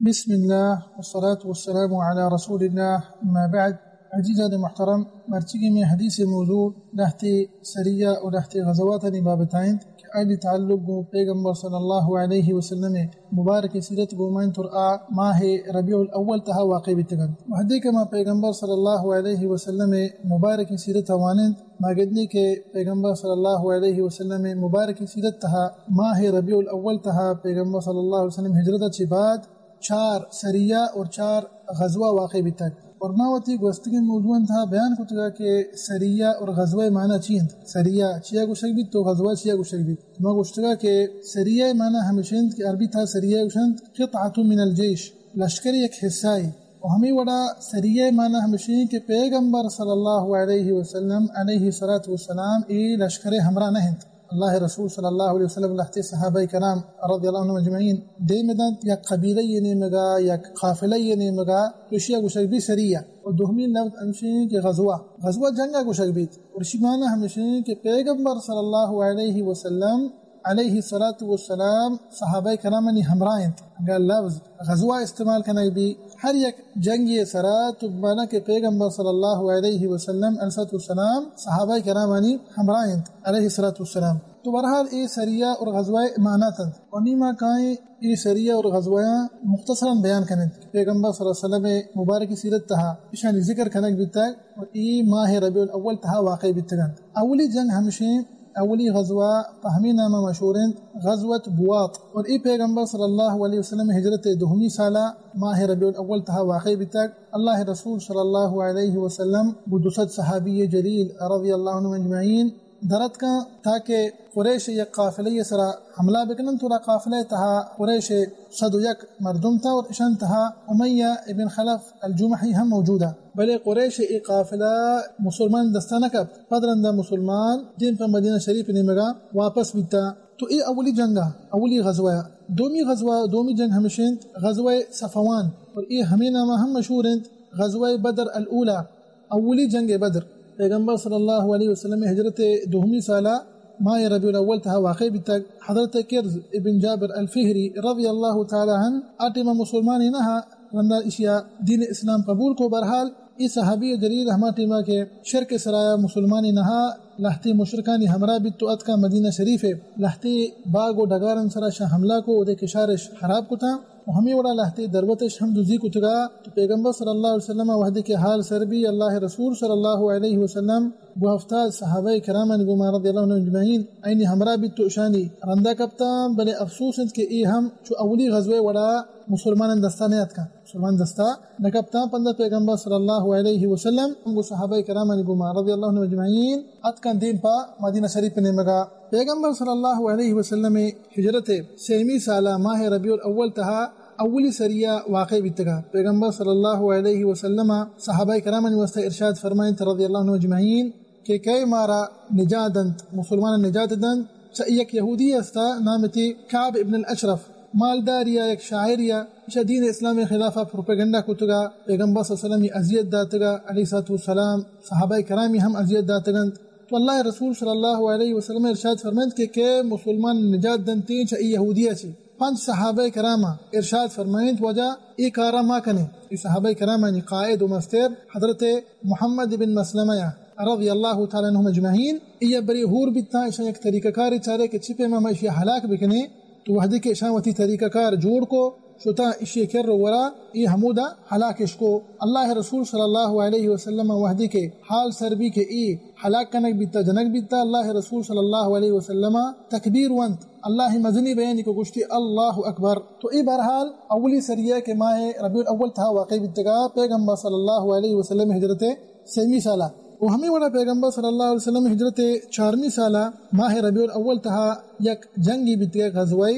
بسم اللہ والصلاة والسلام علی رسول اللہ، اما بعد۔ عزیزان محترم، مرچیگی میں حدیث موضوع لہتے سریہ و لہتے غزواتانی بابتا انت کہ آئی تعلق گوں پیغمبر صلی اللہ علیہ وسلم مبارک سیرت گوما انت اور آ ماہ ربیع الاول تہا واقع بیتگ انت۔ وہدے کہ ما پیغمبر صلی اللہ علیہ وسلم مبارک سیرت وانند، ما گندیں کہ پیغمبر صلی اللہ علیہ وسلم مبارک سیرت تہا ماہ ربیع الاول تہا پیغمبر صلی اللہ علیہ وسلم ہجرت چہ بعد چار سریہ اور چار غزوہ واقع بیتگ۔ اور ما وتی گوستگیں موضوعاں تہا بیان کتگا کہ سریہ اور غزوہ معنی چی انت؟ سریہ چیا گوشگ بیت تو غزوہ چیا گوشگ بیت؟ ما گوشتگا کہ سریہ معنی ہمیش انت کہ عربی تہا سریہ گوشنت قطعة من الجیش، لشکر یک حصہ ای۔ و ہمیں وڑا سریہ معنی ہمیش انت کہ پیغمبر صلی اللہ علیہ وسلم علیہ الصلوۃ والسلام ای لشکر ہمراہ نہ انت۔ اللہ رسول صلی اللہ علیہ وسلم لہتے صحابہ کرام رضی اللہ عنہم اجمعین دیم دنت یک قبیلہ ای نیمگا، یک قافلہ ای نیمگا، تو اشیا گوشگ بی سریہ۔ و دومی لفظ ہمیش انت کہ غزوہ، غزوہ جنگا گوشگ بیت۔ اور اشی معنی ہمیش انت کہ پیغمبر صلی اللہ علیہ وسلم علیہ الصلوۃ والسلام صحابہ کرامانی ہمراہ انت۔ اگر لفظ غزوہ استعمال کنگ بی ہر یک جنگی سرا، تو معنی کہ پیغمبر صلی اللہ علیہ وسلم علیہ الصلوۃ والسلام صحابہ کرامانی ہمراہ انت علیہ الصلوۃ والسلام۔ تو بہرحال اے سریہ اور غزوہ معنی انت۔ اور نی ما کائیں اے سریہ اور غزوہ مختصراً بیان کنیں کہ پیغمبر صلی اللہ علیہ وسلم مبارک سیرت تہا اشانی ذکر کنگ بیتگ اور ای ماہ ربیع الاول تہا واقع بیتگ انت۔ اولی جنگ ہمیش انت، اولی غزوہ پہ ہمیں نام مشہور انت، غزوۃ بواط، اور ای پیغمبر صلی اللہ علیہ وسلم ہجرت دومی سالہ ماہ ربیع الاول تہا واقع بیتگ۔ اللہ رسول صلی اللہ علیہ وسلم گوں دو سد صحابی جلیل رضی اللہ عنہم اجمعین دراتکاں تاکہ قریش یک قافلہ سرا حملہ بکنن، تو قافلہ تہا قریش صد و یک مردم تا اور اشان تہا امیہ ابن خلف الجمحی ہم موجود ات۔ بلے قریش ای قافلہ مسلمان دستا نہ کپت۔ پد رندا مسلمان دیم پہ مدینہ شریف نیمگا واپس بیتا۔ تو ای اولی جنگا، اولی غزوہ۔ دومی غزوہ، دومی جنگ ہمیش انت غزوہ صفوان، اور ای ہمیں ناما ہم مشہور انت غزوہ بدر الاولی، اولی جنگ بدر۔ پیغمبر صلی اللہ علیہ وسلم ہجرت دومی سالہ ماہ ربیع الاول تہا واقع بیتگ۔ حضرت کرز ابن جابر الفہری رضی اللہ تعالی عنہ آ ٹیما مسلمانے نہ ات، رندا اشیا دین اسلام قبول کو۔ بہرحال ای صحابی جلیل ہما ٹیما کہ شرک سرایا مسلمانے نہ ات، لہتے مشرکانی ہمراہ بیت تو اتکا مدینہ شریف لہتے باغ و ڈگارن سرا شاں حملہ کو، اودے کشارش خراب کتا۔ و ہمے وڑا لہتے دروتش ہم دزی کتگا۔ تو پیغمبر صلی اللہ علیہ وسلم وہدے کہ حال سر بی، اللہ رسول صلی اللہ علیہ وسلم گوں ہفتاد صحابہ کرامانی گوما رضی اللہ عنہم اجمعین آئینی ہمراہ بیت تو اشانی رندا کپتا، بلے افسوس انت کہ ای ہم چو اولی غزوہ وڑا مسلمانان دستا نیاتکا، مسلمان دستا نکپتا۔ پندا پیغمبر صلی اللہ علیہ وسلم گوں صحابہ کرامانی گوما رضی اللہ عنہم اجمعین اتکاں دیم پا مدینہ شریف نیمگا۔ پیغمبر صلی اللہ علیہ وسلم ہجرت سیمی سالہ ماہ ربیع الاول تہا اولی سریہ واقع بیتگا۔ پیغمبر صلی اللہ علیہ وسلم صحابہ کرامانی واسطہ ارشاد فرمائنت رضی اللہ عنہم اجمعین کہ کئے مارا نجات دنت، مسلمان نجات دنت، چہ یک یہودی استا نام تی کعب ابن الاشرف، مالداریا، یک شاعریا، چہ دین اسلام خلافا پروپیگنڈا کتگا، پیغمبر صلی اللہ علیہ وسلم اذیت داتگا، علیہ الصلوۃ والسلام، صحابہ کرامی ہم اذیت داتگنت۔ تو اللہ رسول صلی اللہ علیہ وسلم ارشاد فرمائنت کہ کئے مسلمان نجات دنتیں چہ ای یہودیا چی۔ پنچ صحابہ کراما ارشاد فرمائنت واجہ ای کارا ما کنیں۔ ای صحابہ کرامانی قائد و مستر حضرت محمد بن مسلمہ یا رضی اللہ تعالی عنہم اجمعین۔ ای بری ہور بیتاں، اشاں یک طریقہ کارے چارے کہ چی پیما ما اشی ہلاک بکنیں۔ تو وہدے کہ اشاں وتی طریقہ کار جوڑ کو، شتاں اشی کر و ورا ای ہمودا ہلاکش کو۔ اللہ رسول صلی اللہ علیہ وسلم وہدے کہ حال سر بی کہ ای ہلاک کنگ بیتا، جنگ بیتا، اللہ رسول صلی اللہ علیہ وسلم تکبیر ونت، اللہ مزنی بیانی کو، گوشتی اللہ اکبر۔ تو ای بہرحال اولی سریہ کہ ماہ ربیع الاول تہا واقع بیتگا، پیغمبر صلی اللہ علیہ وسلم ہجرت سیمی سالہ۔ و ہمے وڑا پیغمبر صلی اللہ علیہ وسلم ہجرت چارمی سالہ ماہ ربیع الاول تہا یک جنگی بیتگا، غزوہ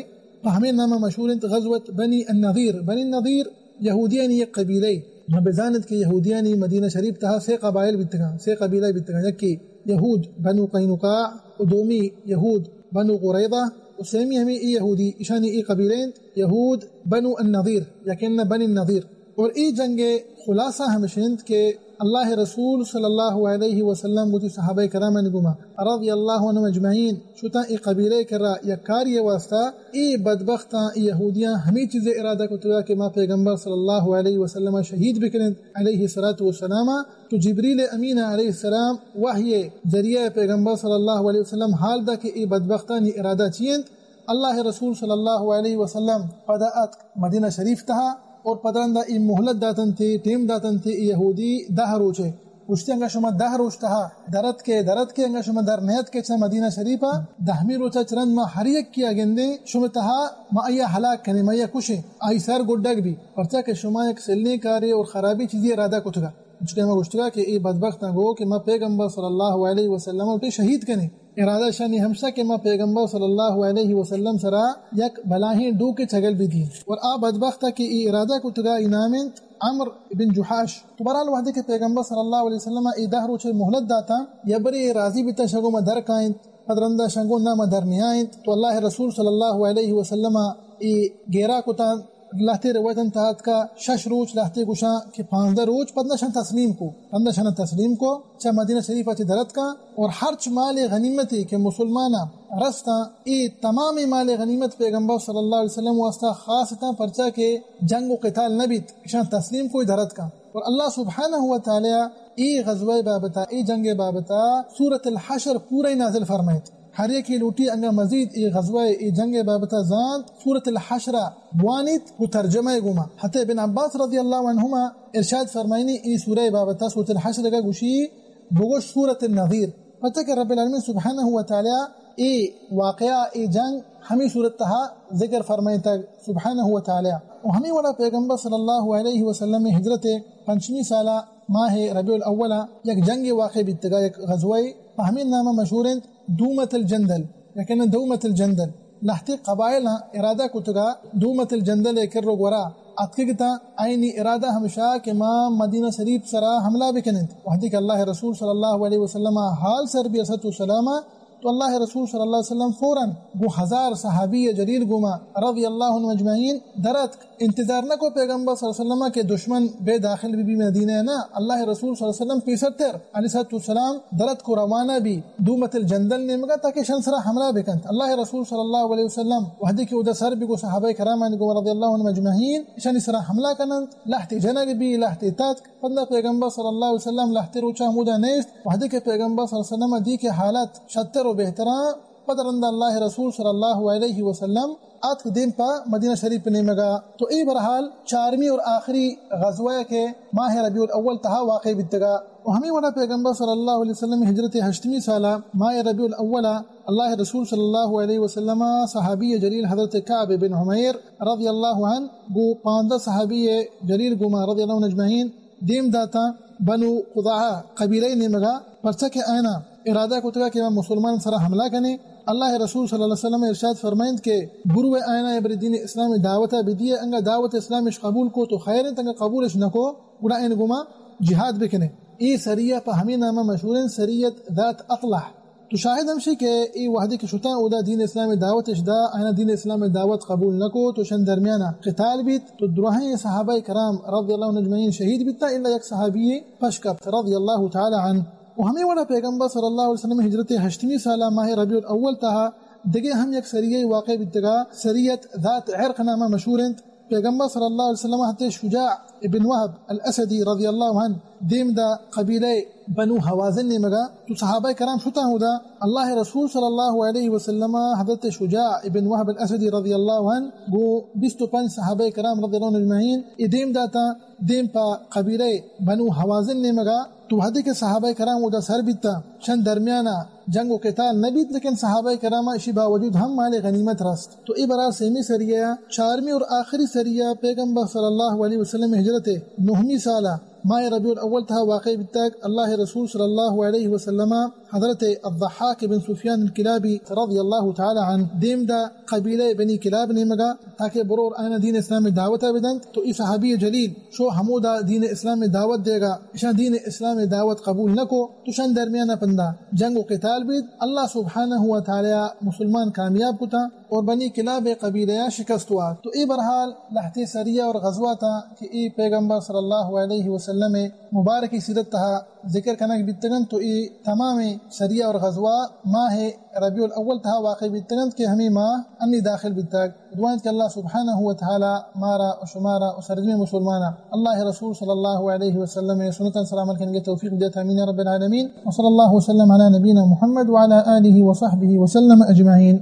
پہ ہمے نام مشہور انت غزوۃ بنی النضیر۔ بنی النضیر یہودیانی یک قبیلہ ای۔ ہم بزانت کہ یہودیانی مدینہ شریف تہا سے قبائل بیتگاں، سے قبیلہ بیتگاں، یکی یہود بنو قینقاع و دومی یہود بنو قریظہ و سیمی ہمے ای یہودی، اشانی ای قبیلہ انت یہود بنو النضیر، یکن بنی النضیر۔ اور ای جنگ خلاصہ ہمش انت کہ اللہ ءِ رسول صلی اللہ علیہ وسلم وتی صحابہ کرامانی گوما رضی اللہ عنہم اجمعین شتاں اے قبیلہ ءِ کرا یک کاری ءِ واسطہ، اے بدبختاں، اے یہودیاں ہمے چیز ءِ ارادہ کتگا کہ ما پیغمبر صلی اللہ علیہ وسلم ءَ شہید بکنیں علیہ الصلوۃ والسلام۔ تو جبریل امین علیہ السلام وحی ءِ ذریعہ پیغمبر صلی اللہ علیہ وسلم حال دا کہ اے بدبختانی ارادہ چی انت۔ اللہ ءِ رسول صلی اللہ علیہ وسلم پدا اتک مدینہ شریف تہا اور پدا رندا اے مہلت داتنتے، ٹیم داتنتے اے یہودی دہ روچے۔ گوشتی، انگا شما دہ روچ تہا درتکے، درتکے، انگا شما در نیتکے چہ مدینہ شریفا، دہمی روچا چہ رند ما ہر یکیا گندیں، شما تہا ما آئیا ہلاک کنیں، ما آئیا کشیں، آئی سر گڈگ بی، پرچا کہ شما یک سلیں کارے اور خرابیں چیزے ارادہ کتگا۔ چونکہ ما گوشتگا کہ اے بدبختاں گو کہ ما پیغمبر صلی اللہ علیہ وسلم ءَ شہید کنیں۔ ارادہ شانی ہمشہ کہ ما پیغمبر صلی اللہ علیہ وسلم سرا یک بلاہیں ڈوکے چگل بدیں۔ اور آ بدبخت کہ اے ارادہ کتگا، اے نام انت عمرو بن جحاش۔ تو بہرحال وہدے کہ پیغمبر صلی اللہ علیہ وسلم ءَ اے دہ روچے مہلت داتاں، یا برے اے راضی بیتاں شگو ما در کائنت، پد رندا شگو نا ما در نیائنت، تو اللہ ءِ رسول صلی اللہ علیہ وسلم ءَ اے گیرا کتاں۔ لہتے روایتاں تہا اتکا شش روچ، لہتے گوشاں کہ پانزدہ روچ، پدا شان تسلیم کو، پدا شان تسلیم کو، چہ مدینہ شریف ءَ چہ درتکاں اور ہرچ مال غنیمتے کہ مسلماناں رستاں، اے تمام مال غنیمت پیغمبر صلی اللہ علیہ وسلم واسطہ خاص اتاں، پرچا کہ جنگ و قتال نہ بیت، اشان تسلیم کو، درتکاں۔ اور اللہ سبحانہ و تعالی اے غزوہ بابتا، اے جنگ بابتا سورۃ الحشر پورا نازل فرمائیت۔ ہر یکے لوٹی انگا مزید اے غزوہ، اے جنگ بابتا زانت، سورۃ الحشر بوانیت و ترجمہ گوما۔ حتی ابن عباس رضی اللہ عنہما ارشاد فرمائنی اے سورہ بابتا، سورۃ الحشر کا گوشی، بگوش سورۃ النذیر۔ پتہ کہ رب العالمین سبحانہ و تعالی اے واقعہ، اے جنگ ہمیں سورت تہا ذکر فرمائیتگ سبحانہ و تعالی۔ و ہمیں وڑا پیغمبر صلی اللہ علیہ وسلم ہجرت پنچمی سالہ ماہ ربیع الاول یک جنگ واقع بیتگا، یک غزوہ، پہ ہمیں نام مشہور انت دومت الجندل، یا کہنا دومت الجندل۔ لہتے قبائلاں ارادہ کتگا دومت الجندل ءِ کر و گورا اتکگتاں، آئینی ارادہ ہمشا کہ ما مدینہ شریف سرا حملہ بکننت۔ وہدے کہ اللہ رسول صلی اللہ علیہ وسلم حال سر بی علیہ الصلوۃ والسلام، تو اللہ رسول صلی اللہ علیہ وسلم فوراً گو ہزار صحابی جلیل گوما رضی اللہ عنہم اجمعین درتک۔ انتظار نہ کو پیغمبر صلی اللہ علیہ وسلم کہ دشمن بے داخل بی بی مدینہ نا۔ اللہ رسول صلی اللہ علیہ وسلم پیسرتر علیہ الصلوۃ والسلام درتک و روانہ بی دومت الجندل نیمگا تاکہ شان سرا حملہ بکنت۔ اللہ رسول صلی اللہ علیہ وسلم وہدے کہ اودا سر بی گو صحابہ کرامانی گو رضی اللہ عنہم اجمعین شانی سرا حملہ کننت، لہتے جنگ بی، لہتے تتک۔ پدا پیغمبر صلی اللہ علیہ وسلم لہتے روچا ہمودا نیست۔ وہدے کہ پیغمبر صلی اللہ علیہ وسلم دی کہ حالت شتر و بہتراں، پد رندا اللہ رسول صلی اللہ علیہ وسلم آتک دیم پہ مدینہ شریف نیمگا۔ تو اے بہرحال چارمی اور آخری غزوہ کہ ماہ ربیع الاول تہا واقع بیتگا۔ و ہمیں وڑا پیغمبر صلی اللہ علیہ وسلم ہجرت ہشتمی سالہ ماہ ربیع الاول اللہ رسول صلی اللہ علیہ وسلم صحابی جلیل حضرت کعب بن عمیر رضی اللہ عنہ گو پانزدہ صحابی جلیل گوما رضی اللہ عنہ اجمعین دیم داتاں بنو قضاعہ قبیلہ نیمگا، پرچا کہ آیانا ارادہ کتگا کہ ما مسلمان سرا حملہ کنیں۔ اللہ رسول صلی اللہ علیہ وسلم ارشاد فرمائند کہ برو آیانا ابر دین اسلام دعوت بدیے، انگا دعوت اسلامش قبول کو تو خیر انت، انگا قبولش نکو گڑا این گوما جہاد بکنے۔ اے سریہ پہ ہمیں نامہ مشہور انت، سریت ذات اطلح۔ تو شاہد ہمشی کہ اے وہدے کہ شتاں اودا دین اسلام دعوتش دا، آیانا دین اسلام دعوت قبول نکو، تو شن درمیانا قتال بیت، تو درہیں صحابہ کرام رضی اللہ عنہ اجمعین شہید بیتاں، الا یک صحابی پش کپت رضی اللہ تعالی عنہ۔ و ہمیں وڑا پیغمبر صلی اللہ علیہ وسلم ہجرت ہشتمی سالہ ماہ ربیع الاول تہا دگہ ہم یک سریہ واقع بیتگا، سریت ذات عرق نامہ مشہور انت۔ پیغمبر صلی اللہ علیہ وسلم حضرت شجاع ابن وہب الاسدی رضی اللہ عنہ دیم دا قبیلہ بنو حوازن نیمگا، تو صحابہ کرام شتاں اودا۔ اللہ رسول صلی اللہ علیہ وسلم حضرت شجاع ابن وہب الاسدی رضی اللہ عنہ گو بیست و پنچ صحابہ کرام رضی اللہ عنہ اجمعین اے دیم داتاں دیم پہ قبیلہ بنو حوازن نیمگا۔ تو وہدے کہ صحابہ کرام اودا سر بیتاں، شن درمیانا جنگ و قتال نہ بیت، لیکن صحابہ کرام اشی باوجود ہم مال غنیمت رست۔ تو اے بہرحال سیمی سریہ، چارمی اور آخری سریہ پیغمبر صلی اللہ علیہ وسلم ہجرت نہمی سالہ ماہ ربیع الاول تہا واقع بیتگ۔ اللہ رسول صلی اللہ علیہ وسلم حضرت الضحاک بن سفیان الکلابی رضی اللہ تعالی عنہ دیم دا قبیلہ بنی کلاب نیمگا تاکہ برور آیانا دین اسلام دعوت بدنت۔ تو ای صحابی جلیل شو ہمودا دین اسلام دعوت دیگا، اشان دین اسلام دعوت قبول نکو، تو شان درمیانا پندا جنگ و قتال بیت۔ اللہ سبحانہ و تعالی مسلمان کامیاب کتا اور بنی کلاب قبیلہ شکست ہوا۔ تو اے بہرحال لہتے سریہ اور غزوہ تا کہ اے پیغمبر صلی اللہ علیہ وسلم وسلم ءِ مبارکیں سیرت تہا ذکر کنگ بیتگ انت، تو اے تمامیں سریہ اور غزوہ ماہ ربیع الاول تہا واقع بیتگ انت کہ ہمے ماہ انی داخل بیتگ۔ دعا انت کہ اللہ سبحانہ و تعالی مارا و شمارا و سرجمیں مسلماناں اللہ ءِ رسول صلی اللہ علیہ وسلم ءِ سنتاں سر عمل کنگ ءِ توفیق بدیت، آمین یا رب العالمین۔ وصلی اللہ وسلم علی نبینا محمد وعلی آلہ وصحبہ وسلم اجمعین۔